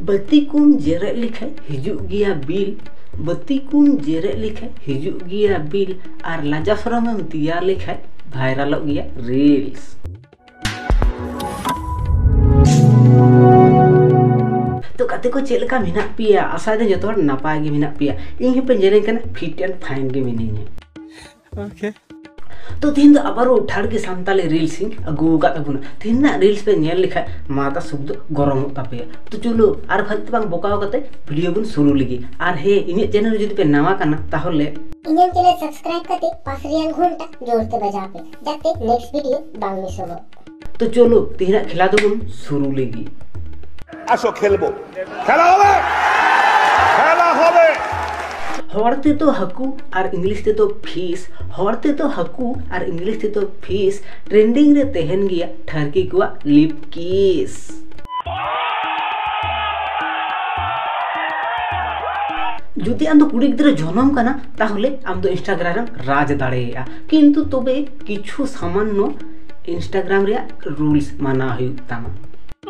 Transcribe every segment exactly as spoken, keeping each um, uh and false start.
ᱵᱟᱹᱛᱤ ᱠᱚᱢ ᱡᱮᱨᱮᱫ ᱞᱮᱠᱷᱟᱡ ᱦᱤᱡᱩᱜ ᱜᱮᱭᱟ ᱵᱤᱞ᱾ ᱵᱟᱹᱛᱤ ᱠᱚᱢ ᱡᱮᱨᱮᱫ ᱞᱮᱠᱷᱟᱡ ᱦᱤᱡᱩᱜ ᱜᱮᱭᱟ ᱵᱤᱞ᱾ ᱟᱨ ᱞᱟᱡᱟ ᱥᱚᱨᱚᱢᱮᱢ ᱛᱮᱭᱟᱨ ᱞᱮᱠᱷᱟᱡ ᱵᱷᱟᱭᱨᱟᱞᱚᱜ ᱜᱮᱭᱟ ᱨᱤᱞᱥ᱾ ᱛᱚ ᱜᱟᱛᱮ ᱠᱚ, ᱪᱮᱫ ᱞᱮᱠᱟ ᱢᱮᱱᱟᱜ ᱯᱮᱭᱟ? ᱟᱥᱟᱭ ᱫᱟᱹᱧ ᱡᱚᱛᱚ ᱦᱚᱲ ᱱᱟᱯᱟᱭ ᱜᱮ ᱢᱮᱱᱟᱜ ᱯᱮᱭᱟ᱾ ᱤᱧ ᱦᱚᱸᱯᱮ ᱧᱮᱞᱮᱧ ᱠᱟᱱᱟ, fit and fine ᱜᱮ ᱢᱤᱱᱟᱹᱧᱟ᱾ Okay. ᱛᱚ ᱛᱮᱦᱮᱧ ᱫᱚ ᱟᱵᱟᱨ ᱴᱷᱟᱲ ᱜᱮ ᱥᱟᱱᱛᱟᱞᱤ ᱨᱤᱞᱥ ᱤᱧ ᱟᱹᱜᱩ ᱟᱠᱟᱫ ᱛᱟᱵᱚᱱᱟ᱾ ᱛᱮᱦᱮᱧ ᱨᱮᱱᱟᱜ ᱨᱤᱞᱥ ᱯᱮ ᱧᱮᱞ ᱞᱮᱠᱷᱟᱡ ᱢᱟᱛᱟ ᱥᱩᱠ ᱫᱚ ᱜᱚᱨᱚᱢᱚᱜ ᱛᱟᱯᱮᱭᱟ᱾ ᱛᱚ ᱪᱚᱞᱚ ᱟᱨ ᱯᱷᱟᱞᱛᱩ ᱵᱟᱝ ᱵᱚᱠᱟᱣ ᱠᱟᱛᱮ ᱵᱷᱤᱰᱤᱭᱳ ᱵᱚᱱ ᱥᱩᱨᱩ ᱞᱮᱜᱮ᱾ ᱟᱨ ᱦᱮᱸ, ᱤᱧᱟᱹᱜ ᱪᱮᱱᱮᱞ ᱨᱮ ᱡᱩᱫᱤ ᱯᱮ ᱱᱟᱣᱟ ᱠᱟᱱᱟ, ᱛᱟᱦᱚᱞᱮ ᱤᱧᱟᱹᱜ ᱪᱮᱱᱮᱞ ᱥᱟᱵᱥᱠᱨᱟᱭᱤᱵ ᱠᱟᱛᱮ ᱯᱟᱥ ᱨᱮᱭᱟᱜ ᱜᱷᱚᱱᱴᱟ ᱡᱳᱨ ᱛᱮ ᱵᱟᱡᱟᱣ ᱯᱮ, ᱡᱟᱛᱮ ᱱᱮᱠᱥᱴ ᱵᱷᱤᱰᱤᱭᱳ ᱵᱟᱝ ᱢᱤᱥᱚᱜᱚᱜ᱾ ᱛᱚ ᱪᱚᱞᱚ ᱛᱮᱦᱮᱧᱟᱜ ᱠᱷᱮᱞᱟ ᱫᱚᱵᱚᱱ ᱥᱩᱨᱩ ᱞᱮᱜᱮ᱾ আসো, খেলবো। খেলা হবে, খেলা হবে। ᱦᱚᱲ ᱛᱮᱫᱚ ᱦᱟᱹᱠᱩ ᱟᱨ ᱤᱝᱞᱤᱥ ᱛᱮᱫᱚ ᱯᱷᱤᱥ᱾ ᱦᱚᱲ ᱛᱮᱫᱚ ᱦᱟᱹᱠᱩ ᱟᱨ ᱤᱝᱞᱤᱥ ᱛᱮᱫᱚ ᱯᱷᱤᱥ᱾ ᱴᱨᱮᱱᱰᱤᱝ ᱨᱮ ᱛᱟᱦᱮᱱ ᱜᱮᱭᱟ ᱴᱷᱟᱹᱨᱠᱤ ᱠᱚᱣᱟᱜ ᱞᱤᱯ ᱠᱤᱥ᱾ ᱡᱩᱫᱤ ᱟᱢ ᱫᱚ ᱠᱩᱲᱤ ᱜᱤᱫᱽᱨᱟᱹ ᱡᱚᱱᱚᱢ ᱠᱟᱱᱟ, ᱛᱟᱦᱚᱞᱮ ᱟᱢ ᱫᱚ ᱤᱱᱥᱴᱟᱜᱨᱟᱢ ᱨᱮᱢ ᱨᱟᱡᱽ ᱫᱟᱲᱮᱭᱟᱜᱼᱟ᱾ ᱠᱤᱱᱛᱩ ᱛᱚᱵᱮ ᱠᱤᱪᱷᱩ ᱥᱟᱢᱟᱱᱱᱚ ᱤᱱᱥᱴᱟᱜᱨᱟᱢ ᱨᱮᱭᱟᱜ ᱨᱩᱞᱥ ᱢᱟᱱᱟᱣ ᱦᱩᱭᱩᱜ ᱛᱟᱢᱟ᱾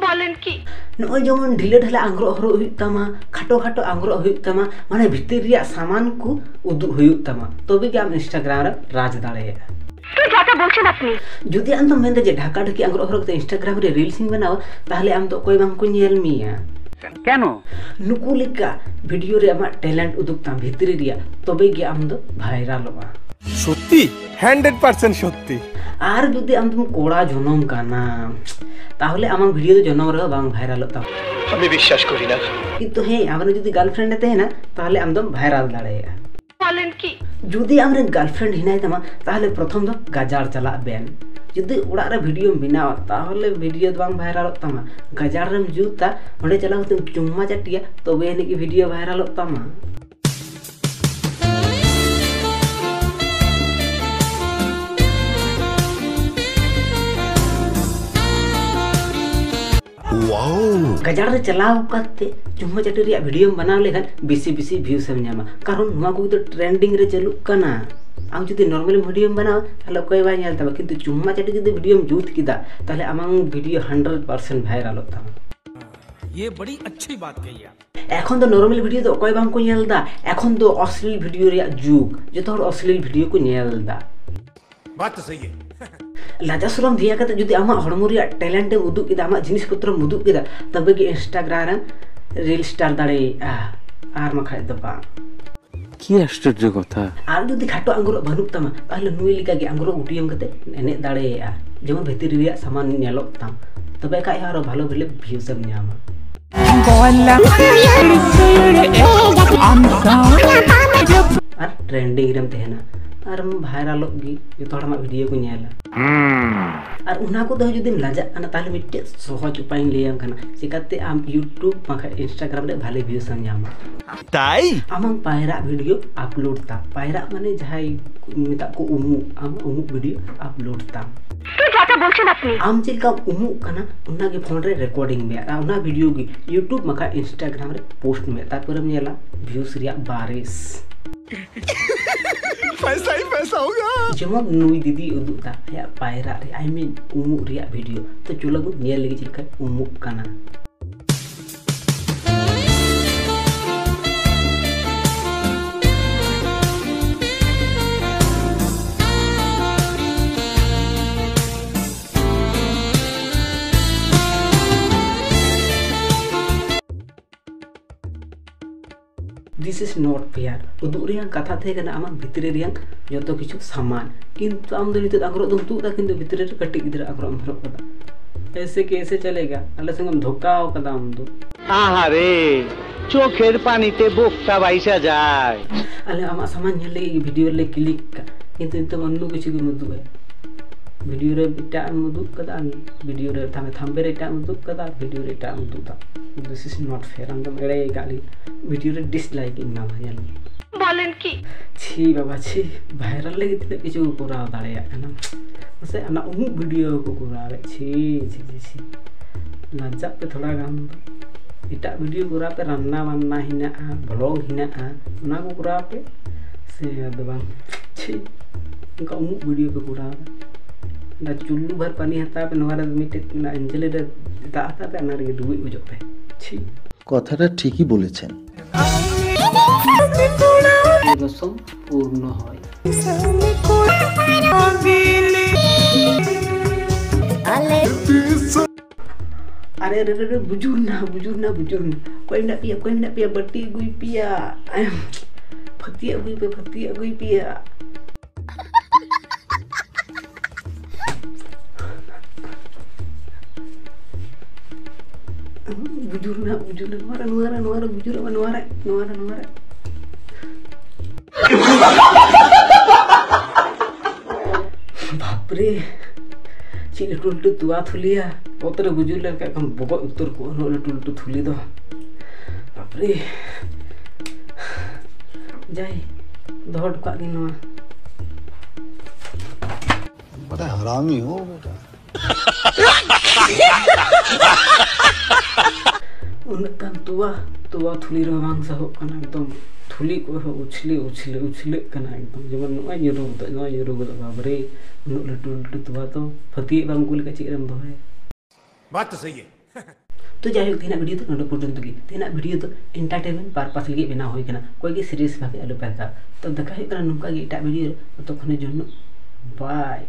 বলেন কি? ᱱᱚᱜᱼᱚᱭ ᱡᱮᱢᱚᱱ ᱰᱷᱤᱞᱟᱹ ᱰᱷᱟᱞᱟ ᱟᱝᱨᱚᱜ ᱦᱚᱨᱚᱜ ᱦᱩᱭᱩᱜ ᱛᱟᱢᱟ, ᱠᱷᱟᱴᱚ ᱠᱷᱟᱴᱚ ᱟᱝᱨᱚᱜ ᱦᱩᱭᱩᱜ ᱛᱟᱢᱟ, ᱢᱟᱱᱮ ᱵᱷᱤᱛᱤᱨ ᱨᱮᱭᱟᱜ ᱥᱟᱢᱟᱱ ᱠᱚ ᱩᱫᱩᱜ ᱦᱩᱭᱩᱜ ᱛᱟᱢᱟ, ᱛᱚᱵᱮ ᱜᱮ ᱟᱢ ᱤᱱᱥᱴᱟᱜᱨᱟᱢ ᱨᱮ ᱨᱟᱡᱽ ᱫᱟᱲᱮᱭᱟᱜᱼᱟ᱾ কি যাতা বলছেন আপনি? ᱡᱩᱫᱤ ᱟᱢ ᱫᱚᱢ ᱢᱮᱱᱫᱟ ᱡᱮ ᱰᱷᱟᱠᱟ ᱰᱷᱟᱹᱠᱤ ᱟᱝᱨᱚᱜ ᱦᱚᱨᱚᱜ ᱠᱟᱛᱮ ᱤᱱᱥᱴᱟᱜᱨᱟᱢ ᱨᱮ ᱨᱤᱞᱥ ᱤᱧ ᱵᱮᱱᱟᱣᱟ, ᱛᱟᱦᱚᱞᱮ ᱟᱢ ᱫᱚ ᱚᱠᱚᱭ ᱵᱟᱝ ᱠᱚ ᱧᱮᱞ ᱢᱮᱭᱟ᱾ কেন? ᱱᱩᱠᱩ ᱞᱮᱠᱟ ᱵᱷᱤᱰᱤᱭᱳ ᱨᱮ ᱟᱢᱟᱜ ᱴᱮᱞᱮᱱᱴ ᱩᱫᱩᱜ ᱛᱟᱢ ᱵᱷᱤᱛᱨᱤ ᱨᱮᱭᱟᱜ, ᱛᱚᱵᱮ ᱜᱮ ᱟᱢ ᱫᱚ ᱵᱷᱟᱭᱨᱟᱞᱚᱜᱼᱟ᱾ ᱥᱚᱛᱛᱤ? Hundred percent ᱥᱚᱛᱛᱤ᱾ ᱟᱨ ᱡᱩᱫᱤ ᱟᱢ ᱫᱚᱢ ᱠᱚᱲᱟ ᱡᱚᱱᱚᱢ ᱠᱟᱱᱟ, ᱛᱟᱦᱚᱞᱮ ᱟᱢᱟᱜ ᱵᱷᱤᱰᱤᱭᱳ ᱫᱚ ᱡᱚᱱᱚᱢ ᱨᱮᱦᱚᱸ ᱵᱟᱝ ᱵᱷᱟᱭᱨᱟᱞᱚᱜ ᱛᱟᱢᱟ᱾ আমি বিশ্বাস করি না। ᱠᱤᱱᱛᱩ ᱦᱮᱸ, ᱟᱢ ᱨᱮ ᱡᱩᱫᱤ ᱜᱟᱨᱞᱯᱷᱨᱮᱱᱰ ᱮ ᱛᱟᱦᱮᱱᱟ, ᱛᱟᱦᱚᱞᱮ ᱟᱢ ᱫᱚᱢ ᱵᱷᱟᱭᱨᱟᱞ ᱫᱟᱲᱮᱭᱟᱜᱼᱟ᱾ বলেন কি? ᱡᱩᱫᱤ ᱟᱢᱨᱮᱱ ᱜᱟᱨᱞᱯᱷᱨᱮᱱᱰ ᱦᱮᱱᱟᱭ ᱛᱟᱢᱟ, ᱛᱟᱦᱚᱞᱮ ᱯᱨᱚᱛᱷᱚᱢ ᱫᱚ ᱜᱟᱡᱟᱲ ᱪᱟᱞᱟᱜ ᱵᱮᱱ᱾ ᱡᱩᱫᱤ ᱚᱲᱟᱜ ᱨᱮ ᱵᱷᱤᱰᱤᱭᱳᱢ ᱵᱮᱱᱟᱣᱟ, ᱛᱟᱦᱚᱞᱮ ᱵᱷᱤᱰᱤᱭᱳ ᱫᱚ ᱵᱟᱝ ᱵᱷᱟᱭᱨᱟᱞᱚᱜ ᱛᱟᱢᱟ᱾ ᱜᱟᱡᱟᱲ ᱨᱮᱢ ᱡᱩᱛᱟ, ᱚᱸᱰᱮ ᱪᱟᱞᱟᱣ ᱠᱟᱛᱮᱢ ᱪᱩᱢᱢᱟ ᱪᱟᱹᱴᱤᱭᱟ, ᱛᱚᱵᱮ ᱟᱹᱱᱤᱡ ᱜᱮ ᱵᱷᱤᱰᱤᱭᱳ ᱵᱷᱟᱭᱨᱟᱞᱚᱜ ᱛᱟᱢᱟ᱾ ওয়াও। ᱜᱟᱡᱟᱲ ᱨᱮ ᱪᱟᱞᱟᱣ ᱠᱟᱛᱮ ᱪᱩᱢᱢᱟ ᱪᱟᱹᱴᱤ ᱨᱮᱭᱟᱜ ᱵᱷᱤᱰᱤᱭᱳᱢ ᱵᱮᱱᱟᱣ ᱞᱮᱠᱷᱟᱱ ᱵᱮᱥᱤ ᱵᱮᱥᱤ ᱵᱷᱤᱭᱩᱥ ᱮᱢ ᱧᱟᱢᱟ, ᱠᱟᱨᱚᱱ ᱱᱚᱣᱟ ᱠᱚᱜᱮ ᱫᱚ ᱴᱨᱮᱱᱰᱤᱝ ᱨᱮ ᱪᱟᱹᱞᱩᱜ ᱠᱟᱱᱟ᱾ ᱟᱢ ᱡᱩᱫᱤ ᱱᱚᱨᱢᱟᱞ ᱵᱷᱤᱰᱤᱭᱳᱢ ᱵᱮᱱᱟᱣᱟ, ᱛᱟᱦᱚᱞᱮ ᱚᱠᱚᱭ ᱵᱟᱭ ᱧᱮᱞ ᱛᱟᱢᱟ, ᱠᱤᱱᱛᱩ ᱪᱩᱢᱢᱟ ᱪᱟᱹᱴᱤ ᱡᱩᱫᱤ ᱵᱷᱤᱰᱤᱭᱳᱢ ᱡᱩᱛ ᱠᱮᱫᱟ, ᱛᱟᱦᱚᱞᱮ ᱟᱢᱟᱜ ᱵᱷᱤᱰᱤᱭᱳ ᱦᱟᱱᱰᱨᱮᱰ ᱯᱟᱨᱥᱮᱱᱴ ᱵᱷᱟᱭᱨᱟᱞᱚᱜ ᱛᱟᱢᱟ᱾ ये बड़ी अच्छी बात कही आप। ᱮᱠᱷᱚᱱ ᱫᱚ ᱱᱚᱨᱢᱟᱞ ᱵᱷᱤᱰᱤᱭᱳ ᱫᱚ ᱚᱠᱚᱭ ᱵᱟᱝ ᱠᱚ ᱧᱮᱞ ᱮᱫᱟ᱾ ᱮᱠᱷᱚᱱ ᱫᱚ ᱚᱥᱞᱤᱞ ᱵᱷᱤᱰᱤᱭᱳ ᱨᱮᱭᱟᱜ ᱡᱩᱜᱽ, ᱡᱚᱛᱚ ᱦᱚᱲ ᱚᱥᱞᱤᱞ ᱵᱷᱤᱰᱤᱭᱳ ᱠᱚ ᱧᱮᱞ ᱮᱫᱟ᱾ बात तो सही है। ᱞᱟᱡᱟ ᱥᱚᱨᱚᱢ ᱫᱮᱭᱟ ᱠᱟᱛᱮ ᱡᱩᱫᱤ ᱟᱢᱟᱜ ᱦᱚᱲᱢᱚ ᱨᱮᱭᱟᱜ ᱴᱮᱞᱮᱱᱴ ᱮᱢ ᱩᱫᱩᱜ ᱠᱮᱫᱟ, ᱟᱢᱟᱜ ᱡᱤᱱᱤᱥ ᱯᱚᱛᱨᱚᱢ ᱩᱫᱩᱜ ᱠᱮᱫᱟ, ᱛᱚᱵᱮ ᱜᱮ ᱤᱱᱥᱴᱟᱜᱨᱟᱢ ᱨᱮᱢ ᱨᱤᱞ ᱥᱴᱟᱨ ᱫᱟᱲᱮᱭᱟᱜᱼᱟ, ᱟᱨ ᱵᱟᱠᱷᱟᱡ ᱫᱚ ᱵᱟᱝ᱾ কি আশ্চর্য কথা। ᱟᱨ ᱡᱩᱫᱤ ᱠᱷᱟᱴᱚ ᱟᱝᱨᱚᱵ ᱵᱟᱹᱱᱩᱜ ᱛᱟᱢᱟ, ᱛᱟᱦᱞᱮ ᱱᱩᱭ ᱞᱮᱠᱟ ᱜᱮ ᱟᱝᱨᱚᱵ ᱜᱩᱴᱤᱭᱟᱹᱢ ᱠᱟᱛᱮ ᱮᱱᱮᱡ ᱫᱟᱲᱮᱭᱟᱜᱼᱟ, ᱡᱮᱢᱚᱱ ᱵᱷᱤᱛᱨᱤ ᱨᱮᱭᱟᱜ ᱥᱟᱢᱟᱱ ᱧᱮᱞᱚᱜ ᱛᱟᱢ, ᱛᱚᱵᱮ ᱠᱷᱟᱡ ᱦᱚᱸ ᱟᱨᱚ ᱵᱷᱟᱞᱚ ᱵᱷᱟᱞᱮ ᱵᱷᱤᱭᱩᱥ ᱮᱢ ᱧᱟᱢᱟ᱾ ᱟᱨ ᱴᱨᱮᱱᱰᱤᱝ ᱨᱮᱢ ᱛᱟᱦᱮᱱᱟ, ᱟᱨᱮᱢ ᱵᱷᱟᱭᱨᱟᱞᱚᱜ ᱜᱮ, ᱡᱚᱛᱚ ᱦᱚᱲ ᱟᱢᱟᱜ ᱵᱷᱤᱰᱤᱭᱳ ᱠᱚ ᱧᱮᱞᱟ᱾ ᱟᱨ ᱚᱱᱟ ᱠᱚᱫᱚ ᱡᱩᱫᱤᱢ ᱞᱟᱡᱟᱜ ᱠᱟᱱᱟ, ᱛᱟᱦᱞᱮ ᱢᱤᱫᱴᱮᱡ ᱥᱚᱦᱚᱡ ᱩᱯᱟᱭᱤᱧ ᱞᱟᱹᱭᱟᱢ ᱠᱟᱱᱟ, ᱪᱤᱠᱟᱛᱮ ᱟᱢ YouTube ᱵᱟᱝᱠᱷᱟᱱ ᱤᱱᱥᱴᱟᱜᱨᱟᱢ ᱨᱮ ᱵᱷᱟᱞᱮ ᱵᱷᱤᱭᱩᱥ ᱮᱢ ᱧᱟᱢᱟ᱾ ᱛᱟᱭ? ᱟᱢᱟᱜ ᱯᱟᱭᱨᱟᱜ ᱵᱷᱤᱰᱤᱭᱳ ᱟᱯᱞᱳᱰ ᱛᱟᱢ᱾ ᱯᱟᱭᱨᱟᱜ ᱢᱟᱱᱮ ᱡᱟᱦᱟᱸᱭ ᱢᱮᱛᱟᱜ ᱠᱚ ᱩᱢᱩᱜ, ᱟᱢ ᱩᱢᱩᱜ ᱵᱷᱤᱰᱤᱭᱳ ᱟᱯᱞᱳᱰ ᱛᱟᱢ᱾ ᱟᱢ ᱪᱮᱫ ᱞᱮᱠᱟᱢ ᱩᱢᱩᱜ ᱠᱟᱱᱟ, ᱚᱱᱟ ᱜᱮ ᱯᱷᱳᱱ ᱨᱮ ᱨᱮᱠᱚᱨᱰᱤᱝ ᱢᱮ, ᱟᱨ ᱚᱱᱟ ᱵᱷᱤᱰᱤᱭᱳ ᱜᱮ YouTube ᱵᱟᱝᱠᱷᱟᱱ ᱤᱱᱥᱴᱟᱜᱨᱟᱢ ᱨᱮ ᱯᱳᱥᱴ ᱢᱮ᱾ ᱛᱟᱨᱯᱚᱨᱮᱢ ᱧᱮᱞᱟ ᱵᱷᱤᱭᱩᱥ ᱨᱮᱭᱟᱜ ᱵᱟᱨᱤᱥ᱾ ᱯᱟᱭᱥᱟ ᱦᱤ ᱯᱟᱭᱥᱟ ᱦᱳᱜᱟ᱾ ᱡᱮᱢᱚᱱ ᱱᱩᱭ ᱫᱤᱫᱤ ᱩᱫᱩᱜ ᱫᱟ ᱟᱭᱟᱜ ᱯᱟᱭᱨᱟᱜ ᱨᱮ, I mean ᱩᱢᱩᱜ ᱨᱮᱭᱟᱜ ᱵᱷᱤᱰᱤᱭᱳ᱾ ᱛᱚ ᱪᱚᱞᱚ ᱵᱚᱱ ᱧᱮᱞ ᱞᱮᱜᱮ ᱪᱮᱫ ᱞᱮᱠᱟᱭ ᱩᱢᱩᱜ ᱠᱟᱱᱟ᱾ This is not fair. ᱩᱫᱩᱜ ᱨᱮᱭᱟᱜ ᱠᱟᱛᱷᱟ ᱛᱟᱦᱮᱸ ᱠᱟᱱᱟ ᱟᱢᱟᱜ ᱵᱷᱤᱛᱨᱤ ᱨᱮᱭᱟᱜ ᱡᱚᱛᱚ ᱠᱤᱪᱷᱩ ᱥᱟᱢᱟᱱ, ᱠᱤᱱᱛᱩ ᱟᱢ ᱫᱚ ᱱᱤᱛᱚᱜ ᱟᱝᱨᱚᱵ ᱫᱚᱢ ᱛᱩᱫ ᱮᱫᱟ, ᱠᱤᱱᱛᱩ ᱵᱷᱤᱛᱨᱤ ᱨᱮ ᱠᱟᱹᱴᱤᱡ ᱜᱤᱫᱽᱨᱟᱹ ᱟᱝᱨᱚᱵ ᱮᱢ ᱦᱚᱨᱚᱜ ᱠᱟᱫᱟ᱾ ᱮᱭᱥᱮ ᱠᱮᱥᱮ ᱪᱟᱞᱮᱜᱟ? ᱟᱞᱮ ᱥᱮᱫ ᱮᱢ ᱫᱷᱳᱠᱟᱣ ᱠᱟᱫᱟ ᱟᱢ ᱫᱚ᱾ আহারে, চোখের পানিতে বোকটা ভাইসা যায়। ᱟᱞᱮ ᱟᱢᱟᱜ ᱥᱟᱢᱟᱱ ᱧᱮᱞ ᱞᱟᱹᱜᱤᱫ ᱵᱷᱤᱰᱤᱭᱳ ᱨᱮᱞᱮ ᱠᱞᱤᱠ ᱠᱟᱜ, ᱠᱤᱱᱛᱩ ᱱᱤᱛᱚᱜ ᱚᱱᱱᱚ ᱠᱤᱪᱷᱩ ᱜᱮᱢ ᱩᱫᱩᱜ ᱮᱫ᱾ ᱵᱷᱤᱰᱤᱭᱳ ᱨᱮ ᱮᱴᱟᱜ ᱮᱢ ᱩᱫᱩᱜ ᱠᱟᱫᱟ, ᱟᱨ ᱵᱷᱤᱰᱤᱭᱳ ᱨᱮ ᱛᱷᱟᱢ-, ᱛᱷᱟᱢᱵᱮᱞ ᱨᱮ ᱮᱴᱟᱜ ᱮᱢ ᱩᱫᱩᱜ ᱠᱟᱫᱟ, ᱟᱨ ᱵᱷᱤᱰᱤᱭᱳ ᱨᱮ ᱮᱴᱟᱜ ᱮᱢ ᱩᱫᱩᱜ ᱫᱟ᱾ This is not fair. ᱟᱢ ᱫᱚᱢ ᱮᱲᱮ ᱟᱠᱟᱫ ᱞᱤᱧ᱾ ᱵᱷᱤᱰᱤᱭᱳ ᱨᱮ ᱰᱤᱥᱞᱟᱭᱤᱠ ᱤᱧ ᱮᱢᱟᱢᱟ, ᱧᱮᱞ ᱢᱮ᱾ ᱵᱚᱞᱮᱱ ᱠᱤ? ᱪᱷᱤ ᱵᱟᱵᱟ, ᱪᱷᱤ᱾ ᱵᱷᱟᱭᱨᱟᱞ ᱞᱟᱹᱜᱤᱫ ᱛᱤᱱᱟᱹᱜ ᱠᱤᱪᱷᱩ ᱠᱚ ᱠᱚᱨᱟᱣ ᱫᱟᱲᱮᱭᱟᱜ ᱠᱟᱱᱟ᱾ ᱢᱟᱥᱮ, ᱚᱱᱟ ᱩᱢᱩᱜ ᱵᱷᱤᱰᱤᱭᱳ ᱠᱚ ᱠᱚᱨᱟᱣᱮᱫ᱾ ᱪᱷᱤ, ᱪᱷᱤ, ᱪᱷᱤ, ᱪᱷᱤ᱾ ᱞᱟᱡᱟᱜ ᱯᱮ ᱛᱷᱚᱲᱟ ᱜᱟᱱ ᱫᱚ᱾ ᱮᱴᱟᱜ ᱵᱷᱤᱰᱤᱭᱳ ᱠᱚᱨᱟᱣ ᱯᱮ, ᱨᱟᱱᱱᱟ ᱵᱟᱱᱱᱟ ᱦᱮᱱᱟᱜᱼᱟ, ᱵᱷᱞᱚᱜ ᱦᱮᱱᱟᱜᱼᱟ, ᱚᱱᱟ ᱠᱚ ᱠᱚᱨᱟᱣ ᱯᱮ᱾ ᱥᱮ ᱟᱫᱚ ᱵᱟᱝ, ᱪᱷᱤ, ᱚᱱᱠᱟ ᱩᱢᱩᱜ ᱵᱷᱤᱰᱤᱭᱳ ᱯᱮ ᱠᱚᱨᱟᱣ ᱮᱫᱟ᱾ ᱚᱱᱟ ᱪᱩᱞᱞᱩ ᱵᱷᱟᱨ ᱯᱟᱱᱤ ᱦᱟᱛᱟᱣ ᱯᱮ, ᱱᱚᱣᱟ ᱨᱮ ᱢᱤᱫᱴᱮᱡ ᱚᱱᱟ ᱮᱧᱡᱮᱞ ᱨᱮ ᱫᱟᱜ ᱦᱟᱛᱟᱣ ᱯᱮ, ᱚᱱᱟ ᱨᱮᱜᱮ ᱰᱩᱵᱩᱡ ᱜᱚᱡᱚᱜ ᱯᱮ᱾ কথাটা ঠিকই বলেছেন। দশম পূর্ণ হয়। ᱟᱨᱮ ᱨᱮ ᱨᱮ ᱨᱮ, ᱵᱩᱡᱩᱨ ᱱᱟ, ᱵᱩᱡᱩᱨ ᱱᱟ, ᱵᱩᱡᱩᱨ ᱱᱟ᱾ ᱚᱠᱚᱭ ᱢᱮᱱᱟᱜ ᱯᱮᱭᱟ, ᱚᱠᱚᱭ ᱢᱮᱱᱟᱜ ᱯᱮᱭᱟ? ᱵᱟᱹᱴᱤ ᱟᱹᱜᱩᱭ ᱯᱮᱭᱟ, ᱯᱷᱟᱹᱛᱤᱭᱟᱹ ᱟᱹᱜᱩᱭ ᱯᱮ, ᱯᱷᱟᱹᱛᱤᱭᱟᱹ ᱟᱹᱜᱩᱭ ᱯᱮᱭᱟ᱾ ᱵᱩᱡᱩᱨ ᱱᱟ, ᱵᱩᱡᱩᱨ ᱱᱟ, ᱱᱚᱣᱟ ᱨᱮ, ᱱᱚᱣᱟ ᱨᱮ, ᱱᱚᱣᱟ ᱨᱮ ᱵᱩᱡᱩᱨ ᱱᱟ, ᱱᱚᱣᱟ ᱨᱮ, ᱱᱚᱣᱟ ᱨᱮ, ᱱᱚᱣᱟ ᱨᱮ᱾ ᱵᱟᱯᱨᱮ, ᱪᱮᱫ ᱞᱟᱹᱴᱩ ᱞᱟᱹᱴᱩ ᱛᱚᱣᱟ ᱛᱷᱩᱞᱤᱭᱟ᱾ ᱚᱛ ᱨᱮ ᱵᱩᱡᱩᱨ ᱞᱮᱱᱠᱷᱟᱱ ᱠᱷᱟᱱ ᱵᱚᱜᱚᱡ ᱩᱛᱟᱹᱨ ᱠᱚᱜᱼᱟ ᱩᱱᱟᱹᱜ ᱞᱟᱹᱴᱩ ᱞᱟᱹᱴᱩ ᱛᱷᱩᱞᱤ ᱫᱚ᱾ ᱵᱟᱯᱨᱮ, ᱡᱟᱭ, ᱫᱚᱦᱚ ᱦᱚᱴᱚ ᱠᱟᱜ ᱜᱤᱧ ᱱᱚᱣᱟ᱾ बड़ा हरामी हो बेटा। ᱩᱱᱟᱹᱜ ᱜᱟᱱ ᱛᱚᱣᱟ, ᱛᱚᱣᱟ ᱛᱷᱩᱞᱤ ᱨᱮᱦᱚᱸ ᱵᱟᱝ ᱥᱟᱦᱚᱵ ᱠᱟᱱᱟ ᱮᱠᱫᱚᱢ᱾ ᱛᱷᱩᱞᱤ ᱠᱚ ᱦᱚᱸ ᱩᱪᱷᱞᱟᱹ, ᱩᱪᱷᱞᱟᱹ, ᱩᱪᱷᱞᱟᱹᱜ ᱠᱟᱱᱟ ᱮᱠᱫᱚᱢ᱾ ᱡᱮᱢᱚᱱ ᱱᱚᱜᱼᱚᱭ ᱧᱩᱨᱩ ᱜᱚᱫᱚᱜ, ᱱᱚᱜᱼᱚᱭ ᱧᱩᱨᱩ ᱜᱚᱫᱚᱜ᱾ ᱵᱟᱵᱨᱮ, ᱩᱱᱟᱹᱜ ᱞᱟᱹᱴᱩ ᱞᱟᱹᱴᱩ ᱛᱚᱣᱟ ᱛᱚ ᱯᱷᱟᱹᱛᱤᱭᱟᱹᱜ ᱵᱟᱢ ᱟᱹᱜᱩ ᱞᱮᱠᱷᱟᱱ ᱪᱮᱫ ᱨᱮᱢ ᱫᱚᱦᱚᱭᱟ? ᱵᱟᱛ ᱛᱚ ᱥᱟᱦᱤ ᱦᱮ᱾ ᱛᱚ ᱡᱟᱭᱦᱳᱠ, ᱛᱮᱦᱮᱧᱟᱜ ᱵᱷᱤᱰᱤᱭᱳ ᱫᱚ ᱱᱚᱰᱮ ᱯᱚᱨᱡᱚᱱᱛᱚ ᱜᱮ᱾ ᱛᱮᱦᱮᱧᱟᱜ ᱵᱷᱤᱰᱤᱭᱳ ᱫᱚ entertainment purpose ᱞᱟᱹᱜᱤᱫ ᱵᱮᱱᱟᱣ ᱦᱩᱭ ᱠᱟᱱᱟ, ᱚᱠᱚᱭ ᱜᱮ serious ᱵᱷᱟᱵᱮ ᱟᱞᱚ ᱯᱮ ᱦᱟᱛᱟᱣᱟ᱾ ᱛᱚ ᱫᱮᱠᱷᱟ ᱦᱩᱭᱩᱜ ᱠᱟᱱᱟ ᱱᱚᱝᱠᱟ ᱜᱮ ᱮᱴᱟᱜ ᱵᱷᱤᱰᱤᱭᱳ ᱨᱮ, ᱛᱚᱛᱚᱠᱷᱚᱱᱮ ᱡᱚᱱᱱᱚ bye᱾